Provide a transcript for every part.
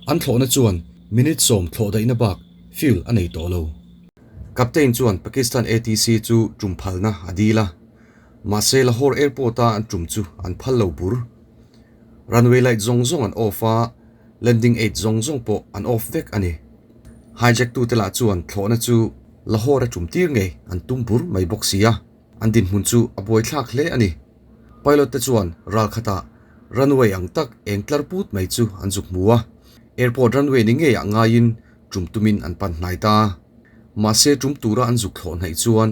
An thlawhna chuan minute sawm thlawh daihna bak fuel a nei tawh lo. Captain chuan Pakistan ATC chu tum phalna a dil a, mahse Lahore Airport-a an tum chu an phal lo bur. Runway light zawng zawng an off a, landing aid zawng zawng pawh an off vek a ni. Hijack tute lah chuan thlawhna chu Lahore a tum tir ngei an tum bur mai bawk si a, an dinhmun chu a buaithlak hle a ni. Pilot te chuan ral khatah runway ang tak eng tlar put mai chu an zuk hmu a, airport runway ni ngeiah ngaiin tum tumin an pan hnai ta. Mahse tum tura an zuk thlawh hnaih chuan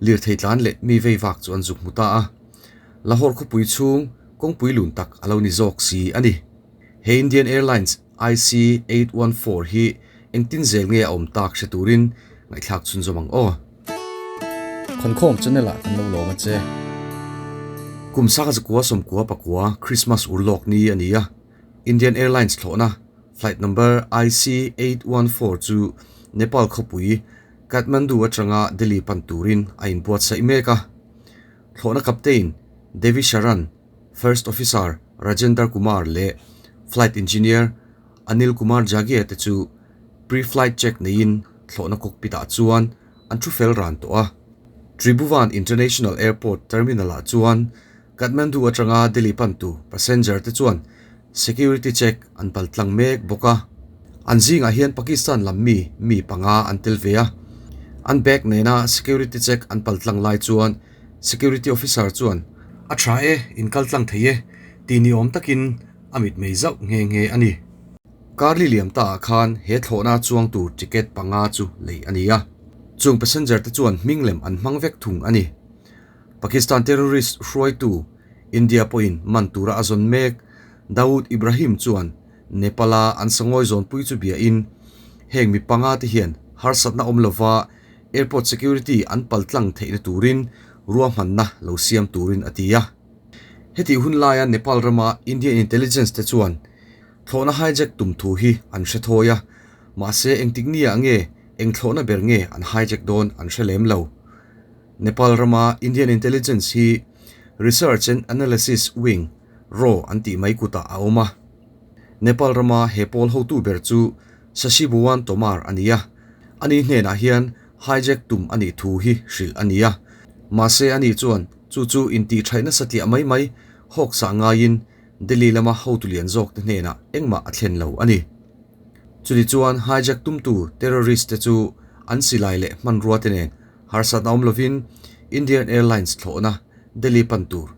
lirthei tlan leh mi vei vak chu an zuk hmu ta a. Lahore khawpui chhung kawngpui lun tak a lo ni zawk si a ni. He Indian Airlines IC 814 hi engtin zel nge a awm tak hre turin ngaihthlak chhunzawm ang aw. Khawnkhawm channel ah kan lo lawm a che. Kum saka zakua sawmkua pakua Christmas urlawk ni a ni a, Indian Airlines thlawhna flight number IC 814 chu Nepal khawpui Kathmandu atanga Delhi pan turin a inbuatsaih mek a. Thlawhna captain Devi Sharan, First Officer Rajendar Kumar leh Flight Engineer Anil Kumar Jagia te chu pre-flight check neiin thlawhna cockpit ah chuan an thu fel ran tawh a. Tribhuvan International Airport terminal ah chuan Kathmandu atanga Delhi pantu passenger te chuan security check an pal tlang mek bawk a. An zingah hian Pakistan lam mi mi panga an tel ve a. An bag nena security check an pal tlang lai chuan Security officer chuan, A tha e, in kal tlang thei e, tih ni awm takin a mitmei zauh nghe nghe a ni. Karli liam ta ah khan he thlawhna chuang tur ticket panga chu lei a ni a, chung passenger te chuan hming lem an hmang vek thung a ni. Pakistan terrorist hruaitu, India pawhin man tura a zawn mek, Dawood Ibrahim chuan Nepal-a an sangawi zawnpui chu biain, heng mi panga te hian harsatna awm lova Airport security an pal tlang theihna turin ruahmanna lo siam turin a ti a. Hetih hun laia Nepal rama Indian intelligence te chuan thlawhna hijack tum thu hi an hre thawi a, mahse engtik niah nge eng thlawhna ber nge an hijack dawn an hre lem lo. Nepal rama Indian intelligence hi Research and Analysis Wing, raw, an tih mai kutah a awm a. Nepal rama he pawl hotu ber chu Shashi Bhuwan Tomar a ni a, ani hnenah hian hijack tum a nih thu hi hrilh a ni a. Mahse ani chuan chu chu intihṭhaih nasa tliah mai mai hawk sah ngaiin Delhi lama hotu lian zawk te hnenah engmah a thlen lo a ni. Chuni chuan hijack tumtu terrorist te chu an silai leh hmanrua te nen harsatna awm lovin Indian Airlines thlawhna Delhi pan tur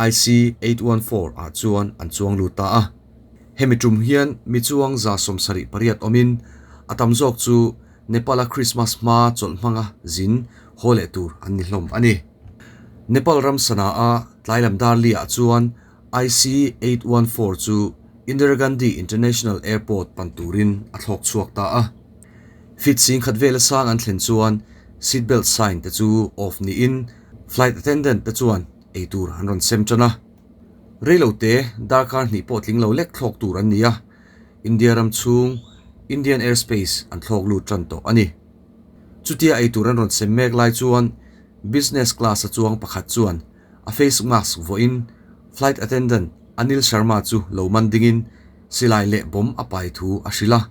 IC 814 ah chuan an chuang lut ta a. Hemi tum hian mi chuang 78 awmin a tam zawk chu Nepal-a Christmas hma chawlh hmanga zin haw leh tur an ni hlawm a ni. Nepal ram Sanaa tlai lam dar li ah chuan IC 814 chu Indira Gandhi International Airport pan turin a thlawk chhuak ta a. Feet singkhat vela sang an thlen chuan seat belt sign te chu off niin flight attendant te chuan eitur an rawn sem tan a. Reilote darkar hnih pawh tling lo lek thlawk tur an ni a, India ram chhung Indian Airspace an thlawk lut tan tawh a ni. Chutia eitur an rawn sem mek lai chuan business class a chuang pakhat chuan a face mask vawiin flight attendant Anil Sharma chu lo man dingin silai leh bomb a pai thu a hrilh a,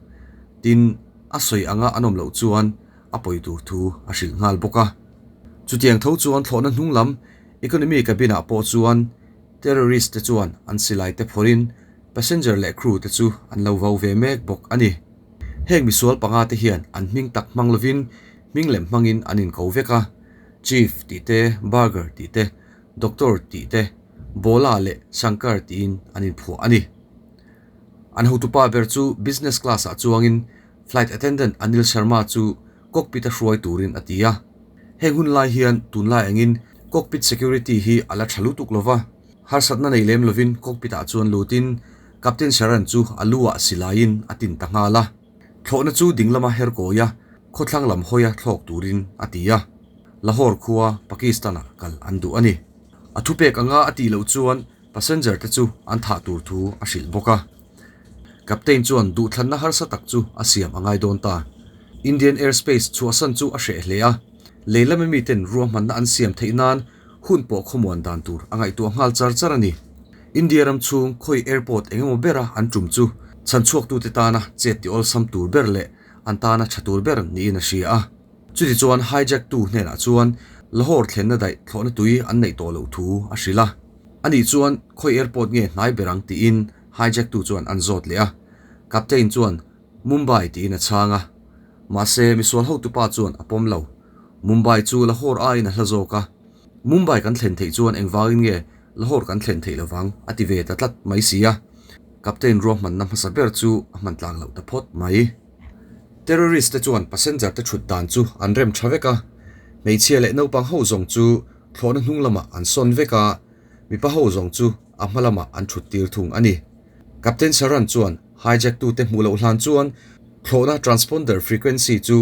tin a sawi anga an awm loh chuan a pawi tur thu a hrilh nghal bawk a. Chutiang tho chuan thlawhna hnung lam Economy cabin ah pawh chuan terrorist te chuan an silai te phawrhin passenger leh crew te chu an lo vau ve mek bawk a ni. Heng misual panga te hian an hming tak hmang lovin hming lem hmangin an inko vek a, Chief tih te, Burger tih te, Doctor tih te, Bola leh Shankar tiin an inphuah a ni. An hotupa ber chu business class ah chuangin flight attendant Anil Sharma chu cockpit a hruai turin a ti a. Heng hun lai hian tunlai angin cockpit security hi a la tha lutuk lova, harsatna nei lem lovin cockpit ah chuan lutin Captain Sharan chu a lu ah silaiin a tin ta nghal a. Thlawhna chu ding lama her kawi a, khawthlang lam hawia thlawk turin a ti a. Lahore khua Pakistan ah kal an duh a ni. A thupek anga a tih loh chuan Passenger te chu an thah tur thu a hrilh bawk a. Captain chuan duhthlanna harsa tak chu a siam a ngai dawn ta. Indian airspace chhuahsan chu a hreh hle a, lei lama miten ruahmanna an siam theih nan hun pawh khawmuan dan tur a ngaihtuah nghal char char a ni. India ram chhung khawi airport eng emaw bera an tum chu Chhanchhuaktute tana chet ti awlsam tur ber leh an tana tha tur ber niin a hria a. Chutichuan hijack-tu hnenah chuan Lahore thlenna daih thlawhna tui an neih tawh loh thu a hrilh a. Ani chuan khawi airport nge hnai ber ang tiin hijack-tu chuan an zawt leh a. Captain chuan Mumbai tiin a chhang a. Mahse misual hotupa chuan a pawm lo. Mumbai chu Lahore aiin a hla zawk a. Mumbai kan thlen theih chuan engvangin nge Lahore kan thlen theih lovang a ti ve ta tlat mai si a. Captain ruahmanna hmasa ber chu a hman tlak loh ta phawt mai. Terrorist te chuan passenger te thut dan chu an rem tha vek a, hmeichhia leh naupang ho zawng chu thlawhna hnung lamah an sawn vek a, mipa ho zawng chu a hma lamah an thut tir thung a ni. Captain Saran chuan hijack tute hmuh loh hlan chuan thlawhna transponder frequency chu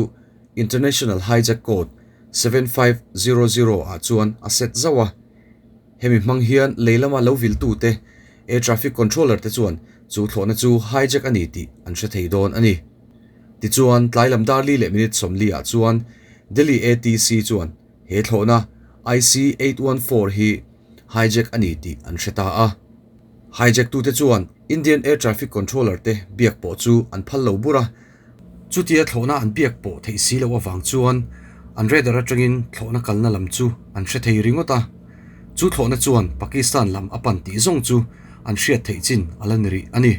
International Hijack Code 7500 ah chuan a set zauh a. Hemi hmang hian lei lama lo viltute air traffic controller te chuan chu thlawhna chu hijack a ni tih an hre thei dawn a ni. Tichuan, tlai lam dar li leh minute 40 ah chuan Delhi ATC chuan he thlawhna IC 814 hi hijack a ni tih an hre ta a. Hijack tute chuan Indian air traffic controller te biak pawh chu an phal lo bur a. Chutia thlawhna an biak pawh theih si loh avang chuan an radar atangin thlawhna kalna lam chu an hre thei ringawt a. Chu thlawhna chuan Pakistan lam a pan tih zawng chu an hriat theih chin a la ni rih a ni.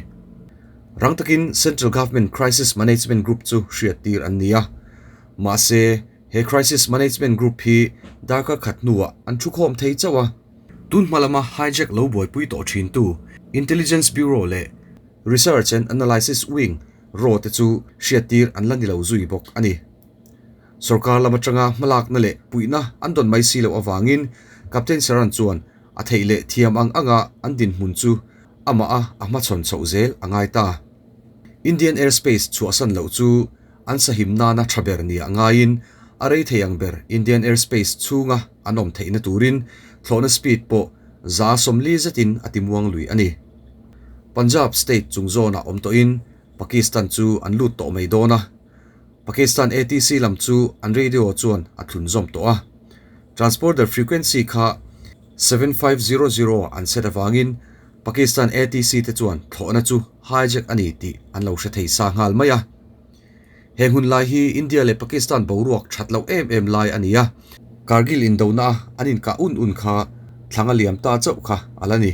Rang takin Central Government Crisis Management Group chu hriat tir an ni a. Mahse, he Crisis Management Group hi darkar khat hnuah an thukhawm thei chauh a. Tun hma lama hijack lo buaipui tawh thintu Intelligence Bureau leh Research and Analysis Wing raw te chu hriattir an la ni lo zui bawk a ni. Sorkar lam atanga hmalakna leh puihna an dawn mai si loh avangin Captain Saran chuan a theih leh thiam ang anga an dinhmun chu amah a a hmachhawn chhoh zel a ngai ta. Indian airspace chhuahsan loh chu an sahim nana tha ber nia ngaiin a rei thei ang ber Indian airspace chhunga an awm theihna turin thlawhna speed pawh 140 zetin a timuang lui a ni. Punjab state chung zawnah awm tawhin Pakistan chu an lut tawh mai dawn a. Pakistan ATC lam chu an radio chuan a thlun zawm tawh a. Transporter frequency kha 7500 an set avangin Pakistan ATC te chuan thlawhna chu hijack a ni tih an lo hre thei sa nghal mai a. He hun lai hi India leh Pakistan boruak that loh em em lai a ni a, Kargil indona a an inkah un un kha thlang a liam ta chauh kha a la ni.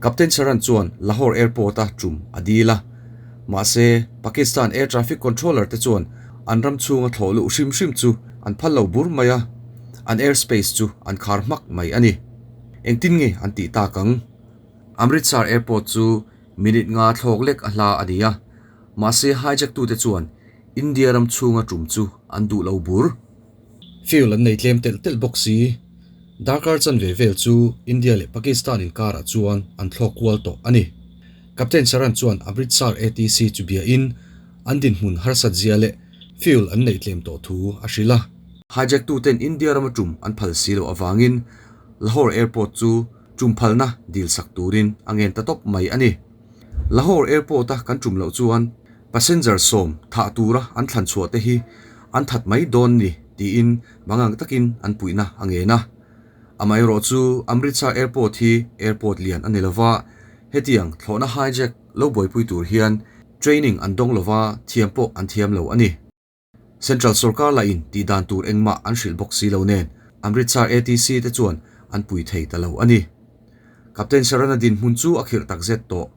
Captain Saran chuan Lahore Airport a tum a dil a, mahse Pakistan Air Traffic Controller te chuan an ram chhunga thlawh luh hrim hrim chu an phal lo bur mai a, an airspace chu an khar hmak mai a ni. Engtin nge an tih tak ang? Amritsar Airport chu minute nga thlawk lek a hla a ni a. Mahse hijack tute chuan India ram chhunga tum chu an duh lo bur. Fuel an nei tlem telh telh bawk si. Darkar chanve vel chu India leh Pakistan inkarah chuan an thlawk kual tawh a ni. Captain Saran chuan Amritsar ATC chu biain an dinhmun harsat zia leh fuel an neih tlem tawh thu a hrilh a. Hijack tuten India rama tum an phal si loh avangin Lahore Airport chu tum phalna dil sak turin a ngen ta tawp mai a ni. Lahore Airport-a kan tum loh chuan passenger sawm thah tura an thlan chhuah te hi an that mai dawn ni tiin mangang takin an puihna a ngen a. Amaherawh chu Amritsar Airport hi airport lian a ni lova, hetiang thlawhna hijack lo buaipui tur hian training an dawng lova thiam pawh an thiam lo a ni. Central sorkar lahin tih dan tur engmah an hrilh bawk si lo nen Amritsar ATC te chuan an pui thei ta lo a ni. Captain Sarana dinhmun chu a khirh takzet tawh.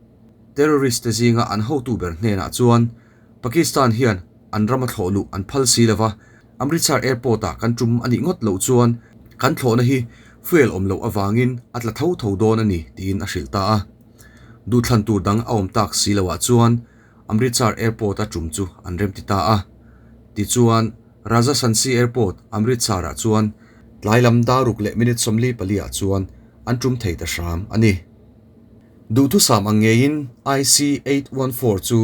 Terrorist te zinga an hotu ber hnenah chuan Pakistan hian an rama thlawh luh an phal si lova, Amritsar airport ah kan tum a nih ngawt loh chuan kan thlawhna hi fuel awm loh avangin a tla tho tho dawn a ni tiin a hrilh ta a. Duhthlan tur dang a awm tak si loah chuan Amritsar Airport a tum chu an remti ta a. Tichuan, Raja Sansi Airport, Amritsar ah chuan tlai lam daruk leh minute 44 ah chuan an tum thei ta hram a ni. Duhthusam ang ngeiin IC 814 chu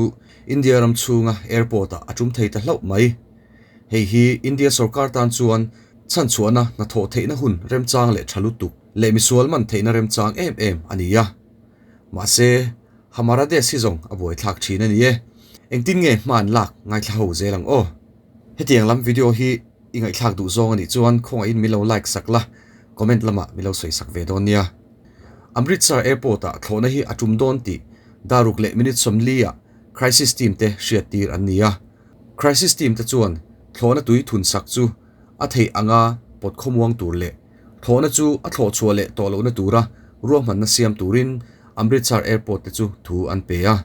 India ram chhunga airport ah a tum thei ta hlauh mai. Hei hi India sorkar tan chuan chhanchhuahna hnathawh theihna hun remchang leh tha lutuk leh misual man theihna remchang em em a ni a. Mahse, Hamara Desh hi zawng a buaithlak thin a ni e. Engtin nge hma an lak ngaithla ho zel ang aw. Hetiang lam video hi i ngaihthlak duh zawng a nih chuan khawngaihin min lo like sak la, comment lamah min lo sawi sak ve dawn nia. Amritsar airport ah thlawhna hi a tum dawn tih Dar ruk leh minute 40 ah Crisis Team te hriattir an ni a. Crisis Team te chuan thlawhna tui thun sak chu a theih anga pawt khawmuang tur leh thlawhna chu a thlawh chhuah leh tawh lohna tura ruahmanna siam turin Amritsar Airport te chu thu an pe a.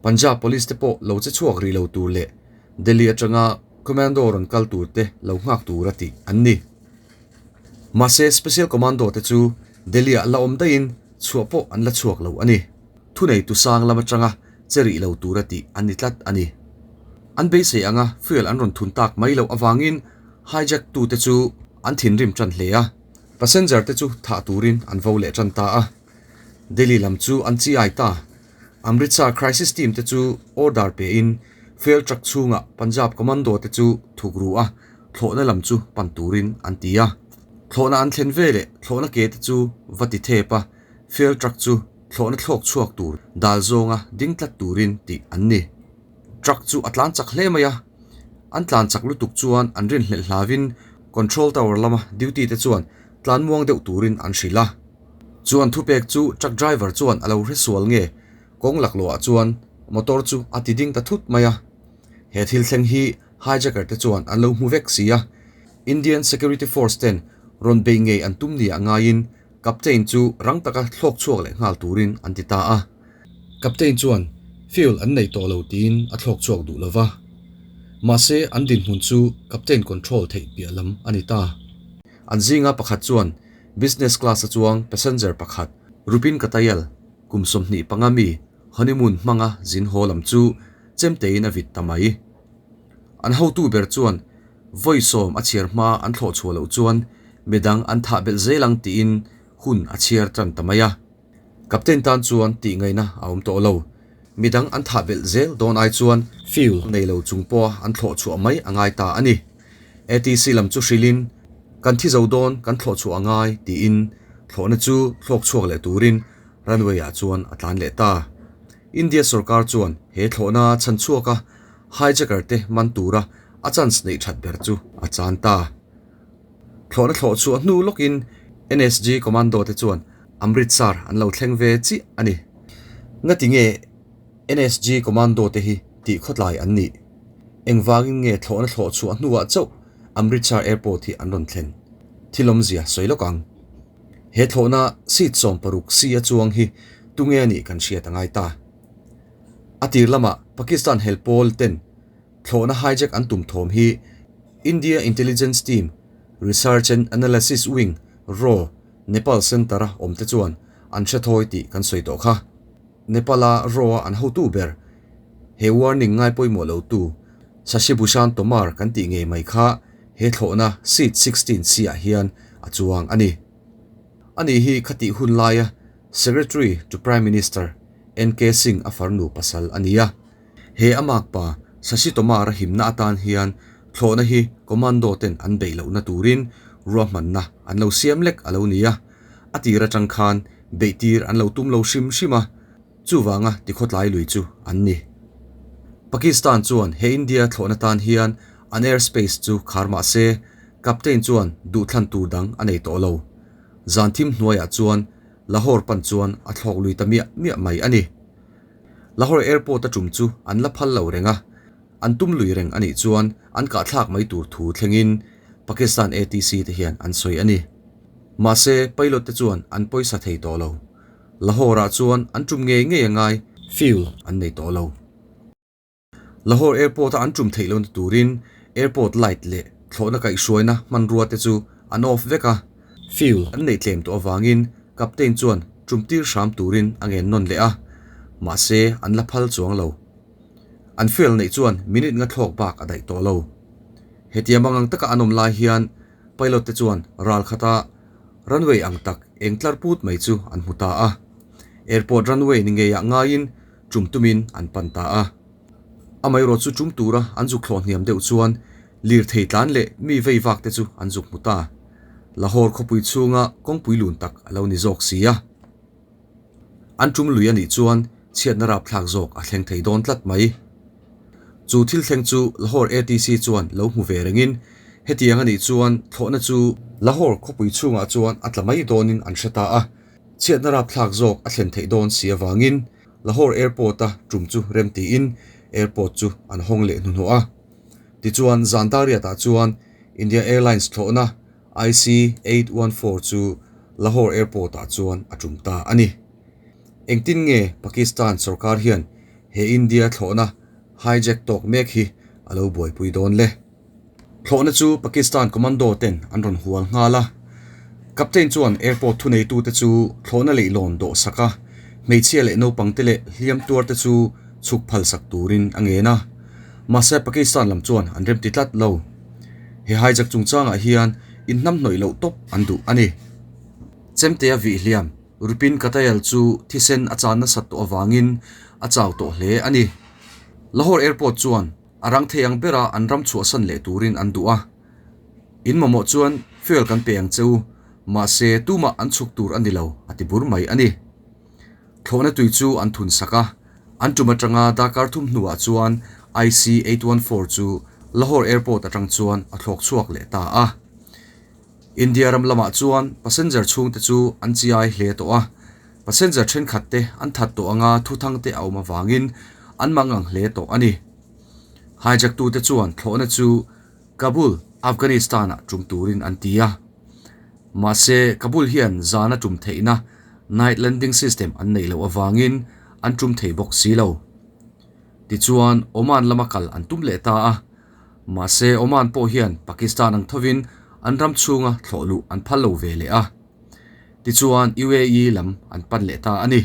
Punjab Police te pawh lo che chhuak rih lo tur leh Delhi atanga Commando rawn kal tur te lo nghak tura tih an ni. Mahse Special Commando te chu Delhi ah la awm daihin chhuah pawh an la chhuak lo a ni. Thuneitu sang lam atanga che rih lo tura tih an ni tlat a ni. An beisei anga fuel an rawn thun tak mai loh avangin hijack tute chu an thinrim tan hle a, passenger te chu thah turin an vo leh tan ta a. Delhi lam chu an chi ai ta. Amritsar crisis team te chu order pein fuel truck chhungah Punjab commando te chu thuk ru a, thlawhna lam chu pan turin an ti a. Thlawhna an thlen veleh thlawhna ke te chu va ti thep a, fuel truck chu thlawhna thlawk chhuak tur dal zawnga ding tlat turin tih an ni. Truck chu a tlan chak hle mai a, an tlan chak lutuk chuan an rinhlelh hlavin control tower lama duty te chuan tlan muang deuh turin an hrilh a. Chu an thupek chu truck driver chuan a lo hre sual nge kawng laklawhah chuan motor chu a ti ding ta thut mai a. He thil thleng hi hijacker te chuan an lo hmu vek si a, Indian Security Force ten rawn bei ngei an tum nia ngaiin Captain chu rang taka thlawk chhuak leh nghal turin an ti ta a. Captain chuan fuel an nei tawh lo tiin a thlawk chhuak duh lo va. Mahse an dinhmun chu Captain control theih piah lam a ni ta. An zinga pakhat chuan business class a chuang passenger pakhat Rupin Katayal kum 25 mi honeymoon hmanga zin haw lam chu chemtein a vit ta mai. An hotu ber chuan Vawi 10 a chhiar hma an thlawh chhuah loh chuan midang an thah belh zel ang tiin hun a chhiar tan ta mai a. Captain tan chuan tih ngaihna a awm tawh lo. Midang an thah belh zel dawn ai chuan fuel nei lo chung pawha an thlawh chhuah mai a ngai ta a ni. ATC lam chu hrilhin kan thi zo dawn kan thlawh chhuah a ngai tiin thlawhna chu thlawk chhuak leh turin runway ah chuan a tlan leh ta. India sorkar chuan he thlawhna chhan chhuaka hijacker te man tura a chance neih that ber chu a chan ta. Thlawhna thlawh chhuah hnu lawkin NSG commando te chuan Amritsar an lo thleng ve chiah a ni. Ngati nge NSG commando te hi tih khawtlai an nih? Engvangin nge thlawhna thlawh chhuah hnuah chauh Amritsar airport hi an rawn thlen? Thil awmzia sawi lawk ang. He thlawhna seat 16 si a chuang hi tunge a nih kan hriat a ngai ta. A tir lamah Pakistan hel pawl ten Thlawhna hijack an tum thawm hi India Intelligence Team, Research and Analysis Wing, raw, Nepal Centre-a awmte chuan an hre thawi tih kan sawi tawh kha. Nepal-a raw-a an hotu ber, he warning ngai pawimawh lotu Shashi Bhushan Tomar kan tih ngei mai kha he thlawhna seat 16 C-ah hian a chuang a ni. Ani hi khatih hun laia Secretary to Prime Minister NK Singh a farnu pasal a ni a. He a makpa Shashi Tomar-a himna atan hian thlawhna hi commando ten an beih lohna turin ruahmanna an lo siam lek a lo ni a, a tir atang khan beih tir an lo tum lo hrim hrim a, chuvanga tikhawtlai lui chu an ni. Pakistan chuan he India thlawhna tan hian an airspace chu khar mah se, captain chuan duhthlan tur dang a nei tawh lo. Zan thim hnuaiah chuan Lahore pan chuan a thlawk lui ta miah miah mai a ni. Lahore Airport a tum chu an la phal lo reng a, an tum lui reng a nih chuan an kahthlak mai tur thu thlengin Pakistan ATC te hian an sawi a ni. Mahse, pilot te chuan an pawisa thei tawh lo. Lahore ah chuan an tum ngei ngei a ngai, fuel an nei tawh lo. Lahore Airport a an tum theih lohna turin airport light leh thlawhna kaihhruaina hmanrua te chu an off vek a. Fuel an neih tlem tawh avangin captain chuan tum tir hram turin a ngen nawn leh a, mahse an la phal chuang lo. An fuel neih chuan minute nga thlawk bak a daih tawh lo. Hetia mangang taka an awm lai hian pilot te chuan ral khata runway ang tak eng tlar put mai chu an hmu ta a. Airport runway ni ngeiah ngaiin tum tumin an pan ta a. Amaherawh chu tum tura an zuk thlawh hniam deuh chuan lirthei tlan leh mi vei vak te chu an zuk hmu ta. Lahore khawpui chhunga kawngpui lun tak a lo ni zawk si a. An tum lui a nih chuan chhiatna rapthlak zawk a thleng thei dawn tlat mai. Chu thil thleng chu Lahore ATC chuan lo hmu ve rengin hetiang a nih chuan thlawhna chu Lahore khawpui chhungah chuan a tla mai dawnin an hre ta a. Chhiatna rapthlak zawk a thlen theih dawn si avangin. Lahore Airport-a tum chu remtiin airport chu an hawng leh hnuhnawh a. Tichuan, zan dariatah chuan India Airlines thlawhna IC 814 chu Lahore Airport-ah chuan a tum ta a ni. Engtin nge Pakistan sorkar hian he India thlawhna hijack tawk mek hi a lo buaipui dawn le? Thlawhna chu Pakistan commando ten an rawn hual nghal a. Captain chuan airport thuneitute chu thlawhna leihlawn dawh sak a, hmeichhia leh naupangte leh hliam tuarte chu chhuk phal sak turin a ngen a. Mahse Pakistan lam chuan an remti tlat lo. He hijack chungchangah hian inhnamhnawih loh tawp an duh a ni. Chemtea vih hliam Rupin Katayal chu thisen a chan nasat tawh avangin a chau tawh hle a ni. Lahore Airport chuan a rang thei ang bera an ram chhuahsan leh turin an duh a. In mamawh chuan fuel kan pe ang che u, mahse tumah an chhuk tur a ni lo, a ti bur mai a ni. Thlawhna tui chu an thun sak a, an tum atanga darkar thum hnuah chuan IC 814 chu Lahore Airport atang chuan a thlawk chhuak leh ta a. India ram lamah chuan passenger chhungte chu an chiai hle tawh a, passenger thenkhat te an that tawh anga thuthang te a awm avangin an mangang hle tawh a ni. Hijack tute chuan thlawhna chu Kabul, Afghanistan-ah tum turin an ti a. Mahse, Kabul hian zana tum theihna night landing system an neih loh avangin an tum thei bawk si lo. Tichuan, Oman lama kal an tum leh ta a. Mahse, Oman pawh hian Pakistan ang thovin an ram chhunga thlawh luh an phal lo ve leh a. Tichuan, UAE lam an pan leh ta a ni.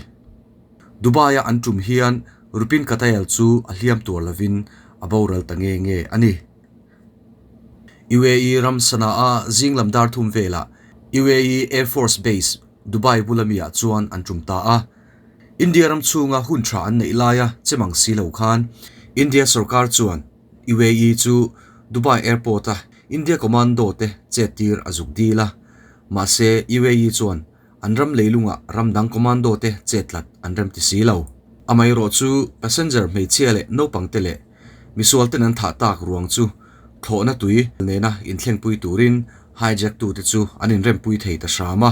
Dubai-a an tum hian Rupin Katayal chu a hliam tuar lovin a boral ta nge nge a ni. UAE ram Sanaa zing lam dar thum velah UAE Air Force Base, Dubai bula miah chuan an tum ta a. India ram chhunga hun tha an neih laia che mang si lo khan India sorkar chuan UAE chu Dubai Airport-a India Commando te chet tir a zuk dil a, mahse UAE chuan an ram leilungah ram dang Commando te chet tlat an remti si lo. Amaherawh chu passenger hmeichhia leh naupang te leh misual ten an thah tak ruang chu thlawhna tui nena inthlengpui turin hijack tute chu an inrempui thei ta hram a.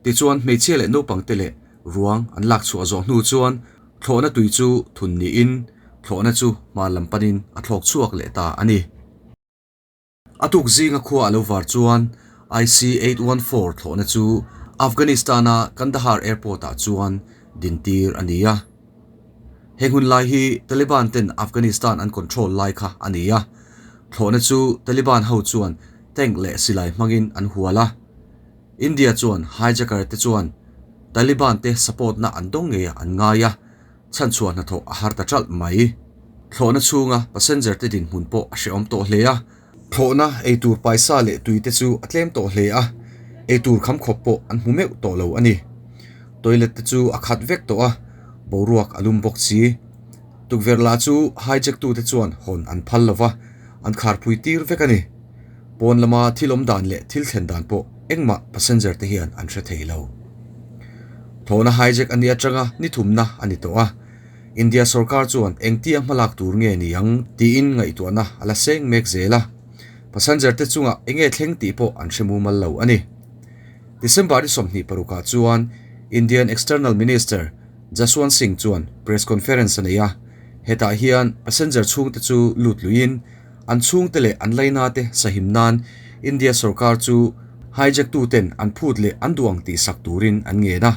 Tichuan hmeichhia leh naupang te leh Ruang an lak chhuah zawh hnu chuan thlawhna tui chu thun niin thlawhna chu hmar lam panin a thlawk chhuak leh ta a ni. A tuk zinga khua a lo var chuan IC 814 thlawhna chu Afghanistan-a Kandahar Airport-ah chuan dintir a ni a. Heng hun lai hi Taliban ten Afghanistan an control lai kha a ni a. Thlawhna chu Taliban ho chuan tank leh silai hmangin an hual a. India chuan hijacker te chuan Taliban te support na an dawng ngei ah an ngai a, chhanchhuah hnathawh a har ta ṭalh mai. Thlawhna chhunga passenger te dinhmun pawh a hrehawm tawh hle a. Thlawhna eitur paisa leh tui te chu a tlem tawh hle a, eitur kham khawp pawh an hmu meuh tawh lo a ni. Toilet te chu a khat vek tawh a, boruak a lum bawk si. Tukverh lah chu hijack tute chuan hawn an phal lova, an kharphui tir vek a ni. Pawn lama thil awm dan leh thil thlen dan pawh engmah passenger te hian an hre thei lo. Thlawhna hijack a nih atanga ni thumna a ni tawh a, India sorkar chuan engtia hmalak tur nge ni ang tiin ngaihtuahna a la seng mek zel a, passenger te chungah enge thleng tih pawh an hre mumal lo a ni. December ni 26 ah chuan Indian External Minister Jaswant Singh chuan press conference a nei a, hetah hian passenger chhungte chu lut luiin An chhungte leh an lainate sahim nan India sorkar chu hijack tuten an phut leh an duh ang tih sak turin an ngen a.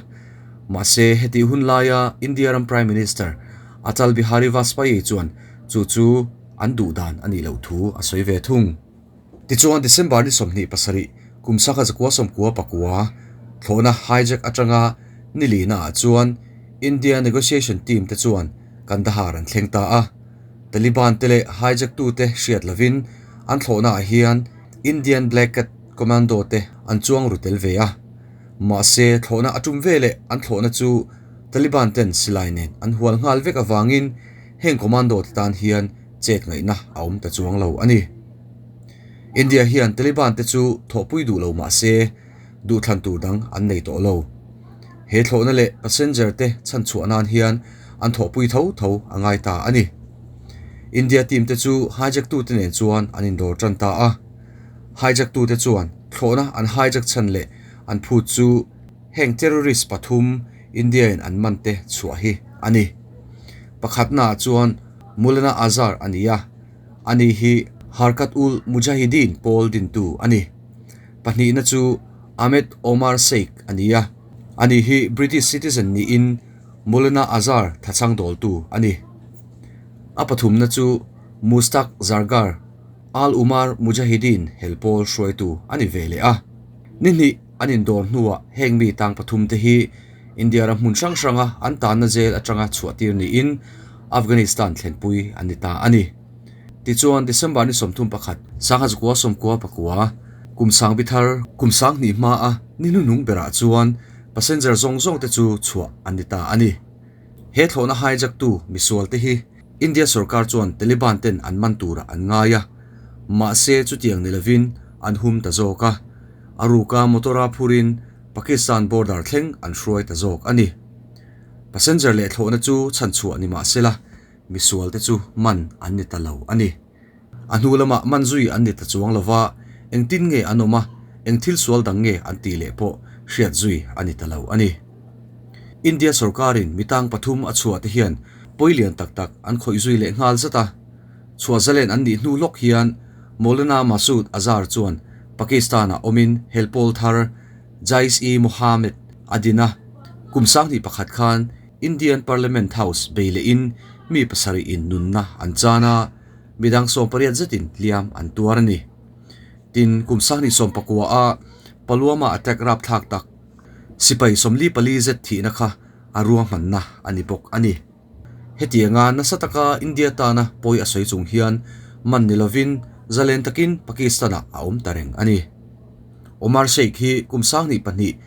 Mahse, hetih hun laia India ram Prime Minister Atal Bihari Vajpayee chuan chu chu an duh dan a nih loh thu a sawi ve thung. Tichuan, December ni 27, kum sangha zakua sawmkua pakua thlawhna hijack atanga ni lihna ah chuan India negotiation team te chuan Kandahar an thleng ta a. Taliban te leh hijack tute hriat lovin an thlawhna ah hian Indian Black Cat Commando te an chuang ru tel ve a. Mahse thlawhna a tum veleh an thlawhna chu Taliban ten silai nen an hual nghal vek avangin heng commando te tan hian chet ngaihna a awm ta chuang lo a ni. India hian Taliban te chu thawhpui duh lo mahse duhthlan tur dang an nei tawh lo. He thlawhna leh passenger te chhanchhuah nan hian an thawhpui tho tho a ngai ta a ni. India team te chu hijack tute nen chuan an indawr tan ta a. Hijack tute chuan thlawhna an hijack chhan leh an phut chu heng terrorist pathum India in an man te chhuah hi a ni. Pakhatnaah chuan Maulana Azhar a ni a, ani hi Harkat-ul-Mujahideen pawl dintu a ni. Pahnihna chu Ahmed Omar Sheikh a ni a, ani hi British citizen niin Maulana Azhar thachhang dawltu a ni. A pathumna chu Mushtaq Zargar, Al-Umar Mujahideen hel pawl hruaitu a ni ve leh a. Ni hnih an indawr hnuah heng mi tang pathumte hi India ram hmun hrang hranga an tanna jail atanga chhuahtir niin Afghanistan thlenpui an ni ta a ni. Tichuan, December ni 31, 1994, kum sangbi thar kum 2000 hmaa ni hnuhnung berah chuan passenger zawng zawngte chu chhuah an ni ta a ni. He thlawhna hijack-tu misualte hi India sorkar chuan Taliban ten an man turah an ngai a, mahse chutiang ni lovin an hum ta zawk a, a ruka motor-a phurin Pakistan border thleng an hruai ta zawk a ni. Passenger leh thlawhna chu chhanchhuah ni mah sela, misualte chu man an ni ta lo a ni. A hnu lamah man zui an ni ta chuang lo va, engtin nge an awm a, eng thil sual dang nge an tih leh pawh hriat zui a ni ta lo a ni. India sorkarin mi tang pathum a chhuah te hian pawi lian tak tak an khawih zui leh nghal zat a. Chhuah zalen an nih hnu lawk hian Maulana Masood Azhar chuan Pakistan-ah awmin helpawl thar Jaish-e-Mohammed a din a, kum 2001 khan Indian Parliament House bei lehin mi pasarih in nunna an chan a, midang 18 zetin hliam an tuar a ni. Tin, kum 2019 a Pulwama attack rapthlak tak sipai 44 zet thihna kha a ruahmanna a ni bawk a ni. Hetianga nasa taka India tana pawi a sawi chung hian man ni lovin zalen takin Pakistan-ah a awm ta reng a ni. Omar Sheikh hi kum 2002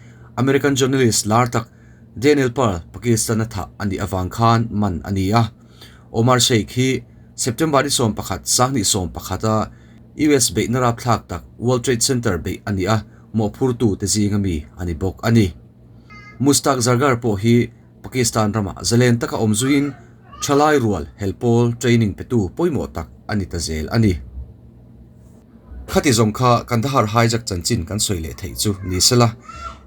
American journalist lar tak Daniel Pearl Pakistan-a thah a nih avang khan man a ni a. Omar Sheikh hi September ni 11, 2011 a US beihna rapthlak tak World Trade Center beih a nih a mawhphurtu te zinga mi a ni bawk a ni. Mushtaq Zargar pawh hi Pakistan ramah zalen taka awm zuiin thalai rual helpawl training petu pawimawh tak a ni ta zel a ni. Khati zawng kha Kandahar hijack chanchin kan sawi leh theih chu ni sela,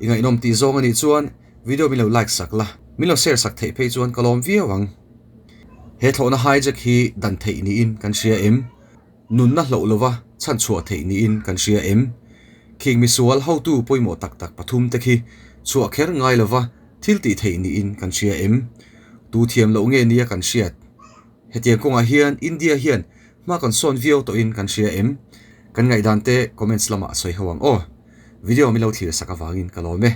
i ngaihnawm tih zawng a nih chuan video min lo like sak la, min lo share sak theih phei chuan ka lawm viau ang. He thlawhna hijack hi dan theih niin kan hria em? Nunna hloh lova chhanchhuah theih niin kan hria em? Khing misual hotu pawimawh tak tak pathum te khi chhuah kher ngai lova thil tih theih niin kan hria em? Tu thiam loh nge nia kan hriat? Hetiang kawngah hian India hian hma kan sawn viau tawhin kan hria em? Kan ngaihdan te comments lamah sawi ho ang aw. Video min lo thlir sak avangin ka lawm e.